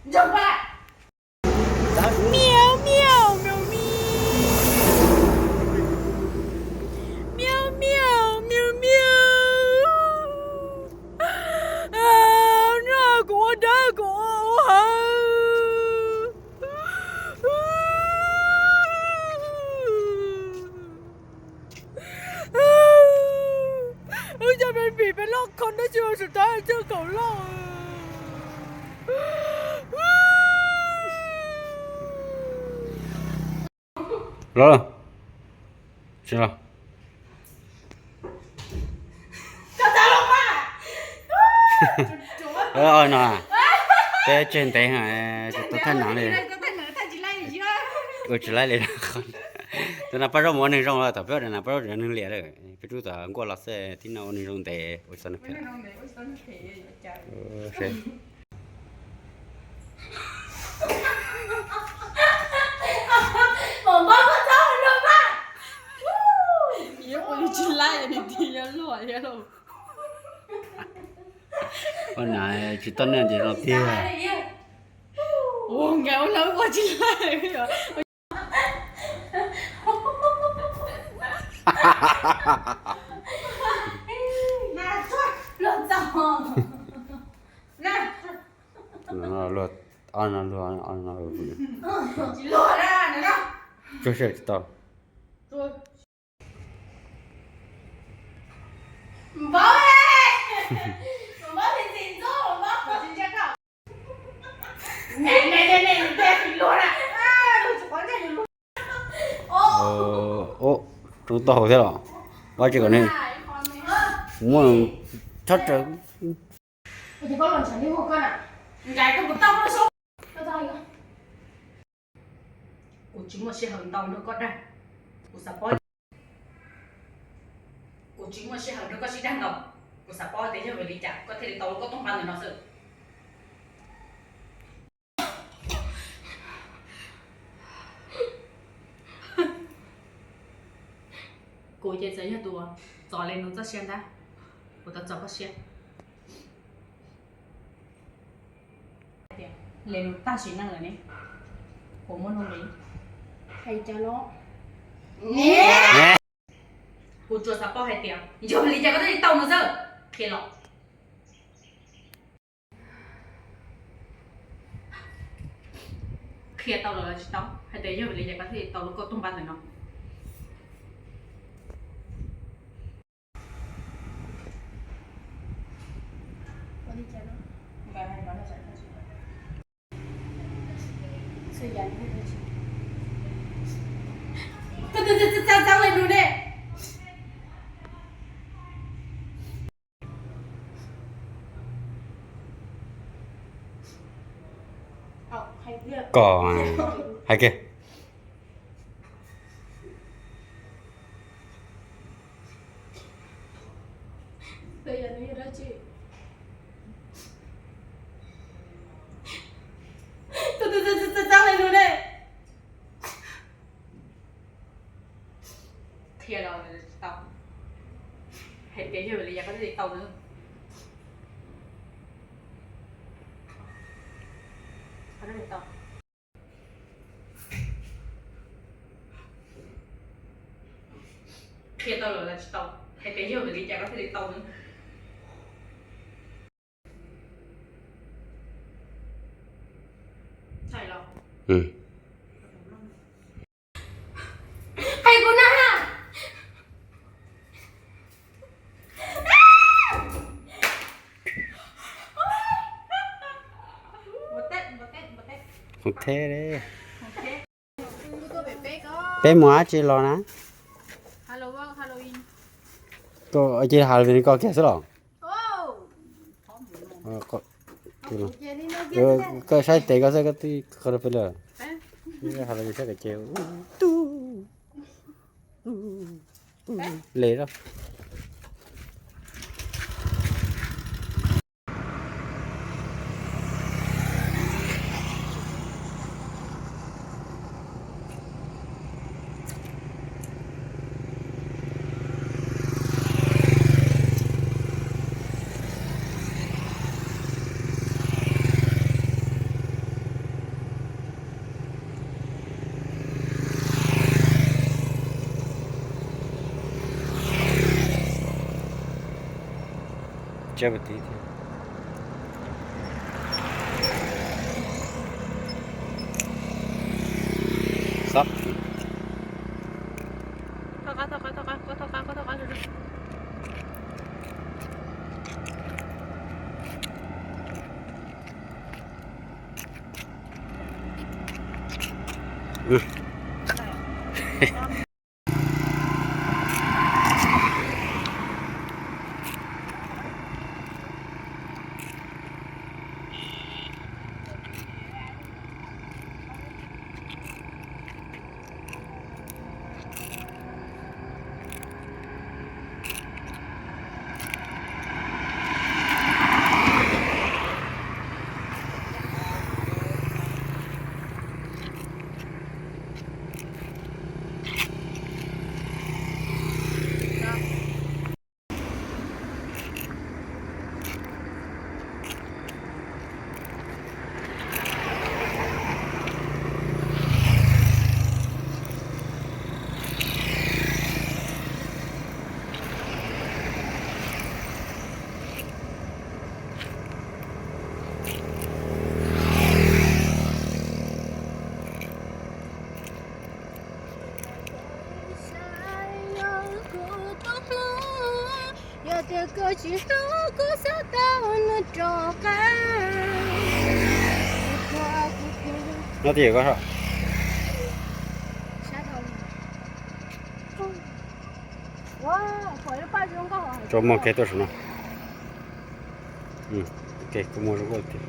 Miau, miau, miau, miau. Miau, miau, miau, miau. Noj kuv ua dawb kuv ua hav. Wb cov baby peb loj kho dab tsi ua sum thab coj kaum loj. Los, tsis los. Oj no, peb tseg ntev, tsis tau thaj nav li. Ua tsis laib li. Tus nas paj zaub mus ua neeg zoo los, tom peb ua nas paj zaub tseem neeg liam lawm. Peb rub tom nkuaj los xwb, tib no ua neeg zoo ntev ua tsis tau neeg phem. Ua nas tsis tau neeg ces zoo tiag. Ua nkawd ua lawv ua tsis laib. Luag ob no, luag ob no. Tsuag sij hawm tsis tau. Ub, tsoo tau hauv thiab los? Ua tsis kom ne, muaj tshab raws. Kuv tsis muaj sij hawm ntau nrog koj dag, kuv xav paub. Kuv tsis muaj sij hawm nrog koj sib dag ntau, kuv xav paub tias yog vim li cas koj thiaj li tau lub koj tub npab ntawm no xwb. Kuv ces txawm yog tus txov Lis Nus txoj sia ntag, kuv tau txov koj siab. Lis Nus tag sim neej lawm ne, kuv muaj nuj nqis. Hais cas no? Kuv tsuas xav paub hais tias yog vim li cas koj thiaj li tau nws xwb, qhia los. Qhia tau los los tsis tau hais tias yog vim li cas koj thiaj li tau lub koj tub npab ntawm no. Kom hais kiag. Qhia los tsis tau, hais tias yog vim li cas koj thiaj li tau nws. Qhia tau los tsis tau, hais tias yog vim li cas koj thiaj li tau nws. Hais kuv na. Peb mus dab tsi los na? Koj cia li hais li koj kiag xwb los? Koj saib tes koj xwb, koj twb qhov peb lawm. Hais li saib kom ces. Le lawm. Ua ti thiab. Xab. No tias koj tso mos kev tuaj saum no. Kuv muag zoo nkauj tiag.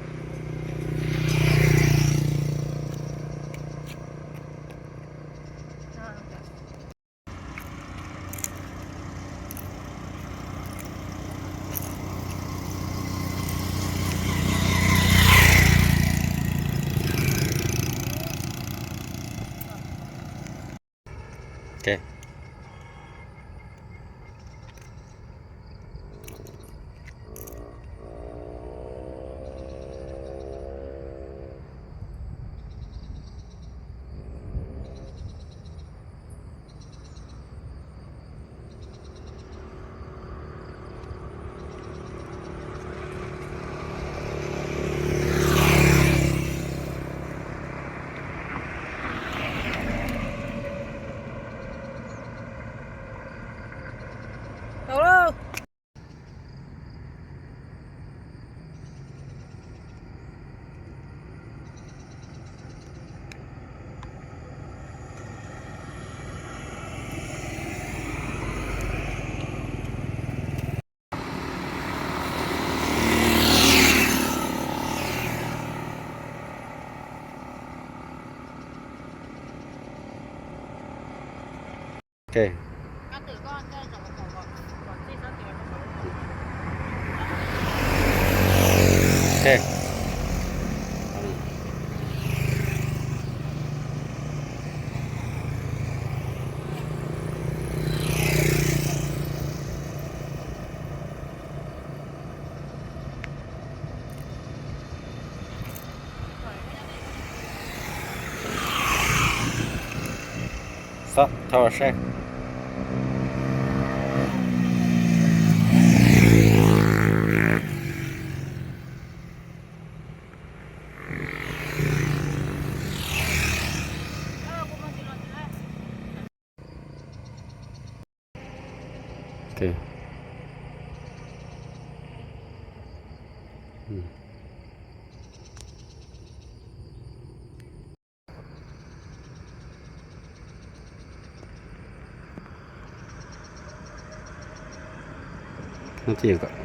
Xab thauj saib. No tias kom